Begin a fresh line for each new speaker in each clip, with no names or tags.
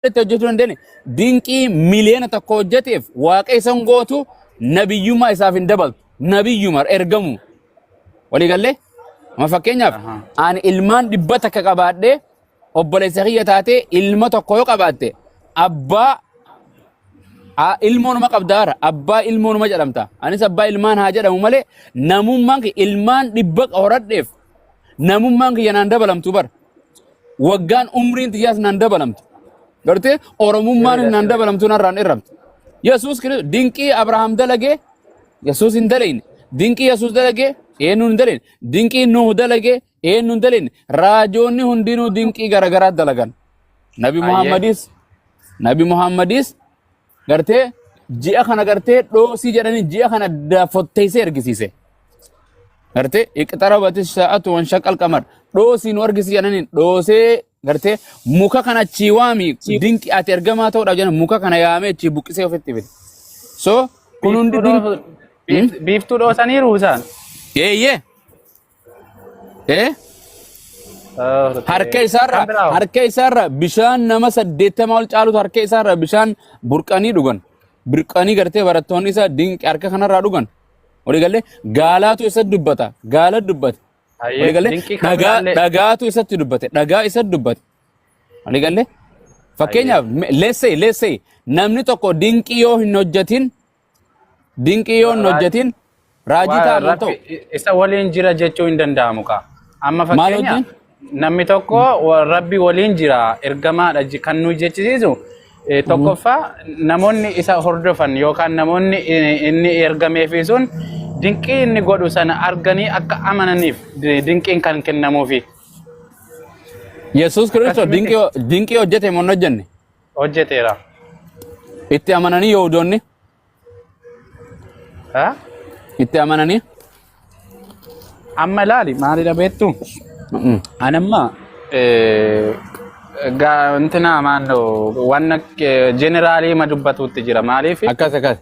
itti hojjechuu dandeenye. Dinqii 1 miliyoona hojjeteef Waaqa isan gootu, nabiyyummaa isaaf hin dabaltu. Nabiyyuma ergamu. Walii gallee? Amma fakkeenyaaf ani ilmaan 100 qabaadhee, obboleessa kiyya taatee ilma tokko yoo qabaatte, abbaa ilmoonuma qabdaara, abbaa ilmoonuma jedhamta. Anis abbaa ilmaan haa jedhamu malee, namummaan kiyya ilmaan 100 horadheef namummaan kiyya naan dabalamtu bara. Waggaan umriin tiyyaas naan dabalamtu. Gartee Oromummaan naan dabalamtu, narraan irramtu. Yesuus Kiristoos dinqii Abrahaam dalagee Yesuus hin dalagne. Dinqii Yesuus dalagee eenyuun hin dalagne. Dinqii Nuh dalagee eenyuun hin dalagne. Raajoonni hundinuu dinqii garaagaraa dalagan. Nabi Muhammadis gartee ji'a kana gartee dhoosii jedhanii ji'a kana fotteessee ergisiise. Gartee اقتربت الساعة وانشق القمر dhoosii nu argisiise jedhanii dhoosee, gartee muka kana achii waami, dinqii ati ergamaa ta'uudhaaf jedhan, muka kana yaamee achii buqqisee ofitti fide. So kun hundi dinqii.
Biiftuu dhoosaniiru isaan.
Eeyyee. Ee? Harka isaarra harka isaarra bishaan nama 80 ol caalutu harka isaarra bishaan burqanii dhugan. Burqanii gartee barattoonni isaa dinqii harka kanarraa dhugan. Walii galee gaalaatu isatti dubbata. Gaala dubbate. Walii galee dhagaa dhagaatu isatti dubbate. Dhagaa isatti dubbate. Walii galee fakkeenyaaf, let's say namni tokko dinqii yoo hin hojjetin, dinqii yoo hin hojjetin, raajii ta'an ta'u.
Isa waliin jira jechuu hin danda'amu kaa. Amma fakkeenya namni tokko Rabbi waliin jira, ergamaadha kan nu jechisiisu, tokkoffaa namoonni isa hordofan yookaan namoonni inni ergameefi sun dinqii inni godhu sana arganii akka amananiif dinqiin kan kennamuufi.
Yesuus Kiristoos dinqii hojjete moo hin hojjenne?
Hojjeteera.
Itti amananii Yihudoonni?
Ha?
Itti amananii?
Amma ilaali, maalidha beektu? Anamma intina maannoo wanna general ma dubbatuutti jira, maaliif
Akkas.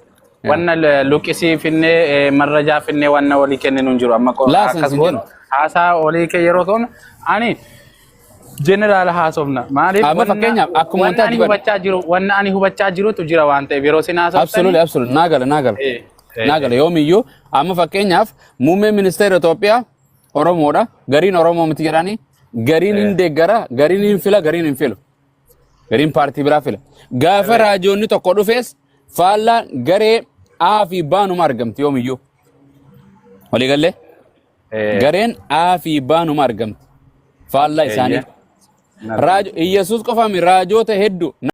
Wanna luqisii finnee, marrajaa finnee, wanna walii kenninu hin jiru amma
Laasan
akkas
sin
goonu
jennu.
Haasaa walii kee yeroo ta'u ani general haasofna, maaliif
Amma fakkeenyaaf akkuma
wanna ani
wantaatti
hubachaa jiru, wanna ani hubachaa jirutu jira waan ta'eef yeroo isin
Absolutely,
haasoftanii
absolutely. Naa gala, naa gala. Naa gala yoomiyyuu. Amma fakkeenyaaf muummeen ministeera Itoophiyaa Oromoodha. Gariin Oromoo miti jedhanii, gariin hin deeggara, gariin hin fila, gariin hin filu. Gariin paartii biraa fila. Gaafa raajoonni tokko dhufees faallaan garee A fi B numa argamti yoomiyyuu. Walii gallee? Gareen A fi B numa argamti. Faallaa isaanii. Raajo Iyyasuus qofaami, raajoota hedduu.